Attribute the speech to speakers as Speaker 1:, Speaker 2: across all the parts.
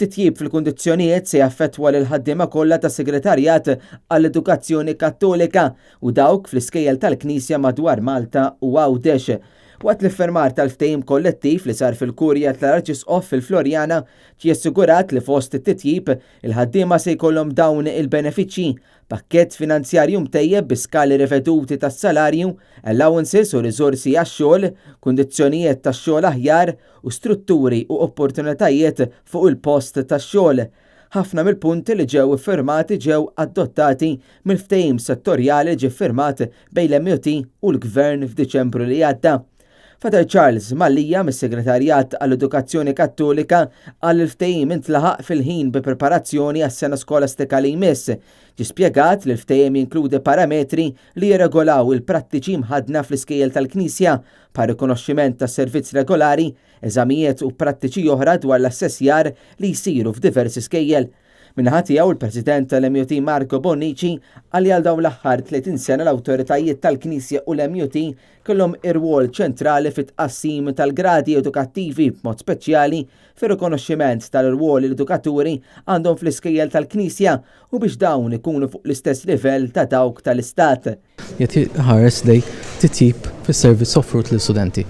Speaker 1: It-titjib fil-kundizzjonijiet se jaffettwa lill-ħaddiema kollha tas-Segretarjat għall-Edukazzjoni Kattolika u dawk fl-iskejjel tal-Knisja madwar Malta u Għawdex. Waqt l-iffirmar tal-ftehim kollettiv li sar fil-Kurja tal-Arċisqof fil-Floriana, ġie assigurat li fost it-titjib, il-ħaddiema se jkollhom dawn il-benefiċċji, Pakkett finanzjarju mtejjeb bi skali riveduti tas-salarju, allowances u riżorsi għax-xogħol, kundizzjonijiet tax-xogħol aħjar u strutturi u opportunitajiet fuq il-post tax-xogħol. Ħafna mill-punti li ġew iffirmati ġew adottati mill-ftehim settorjali li ġie ffirmat bejn l-MUT u l-Gvern f'Diċembru li għadda. Father Charles Mallia mis-Segretarjat għall-Edukazzjoni Kattolika qal li l-ftehim intlaħaq fil-ħin bi preparazzjoni għas-sena skolastika li jmiss. Ġie spjegat li l-ftehim jinkludi parametri li jirregolaw il-prattiċi mħaddna fl-iskejjel tal-Knisja bħal rikonoxximent tas-servizz regolari, eżamijiet u prattiċi oħra dwar l-assessjar li jsiru f'diversi skejjel. Min-naħa tiegħu, il-President tal-MUT Marco Bonnici qal li għal dawn l-aħħar 30 sena l-awtoritajiet tal-Knisja u l-MUT kellhom irwol ċentrali fit-tqassim tal-gradi edukattivi b'mod speċjali fir-rikonoxximent tal-irwol li l-edukaturi għandhom fl-iskejjel tal-Knisja u biex dawn ikunu fuq l-istess livell ta' dawk tal-Istat.
Speaker 2: Qed iħares lejn titjib fis-servizz offrut lill-studenti.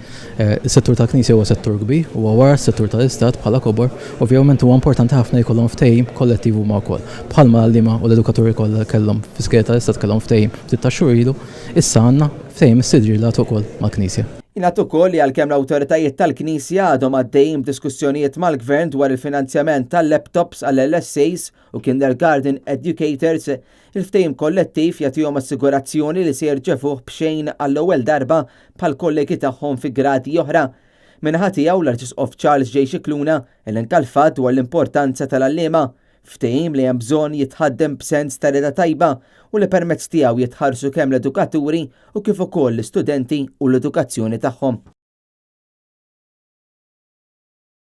Speaker 2: Is-settur tal-Knisja huwa settur kbir, huwa wara s-settur tal-Istat bħala kobor, ovvjament huwa importanti ħafna jkollhom ftehim kollettiv huma wkoll. Bħalma l-għalliema u l-edukaturi kollha kellhom fl-iskejjel tal-Istat kellhom ftehim ftit tax-xhur ilu, issa għandna ftehim issiġillat ukoll mal-Knisja.
Speaker 1: Jingħad ukoll li għalkemm l-awtoritajiet tal-Knisja għadhom għaddejjin b'diskussjonijiet mal-Gvern dwar il-finanzjament tal-laptops għall-LSAs u kindergarten educators, Il-ftehim kollettiv jagħtihom assigurazzjoni li se jirċevuh b'xejn għall-ewwel darba bħall-kollegi tagħhom fi gradi oħra. Min-naħa tiegħu, l-Arċisqof Charles J. Scicluna elenka l-fatt dwar l-importanza tal-għalliema, ftehim li hemm bżonn jitħaddem b'sens ta' rieda tajba u li permezz tiegħu jitħarsu kemm l-edukaturi u kif ukoll l-istudenti u l-edukazzjoni tagħhom.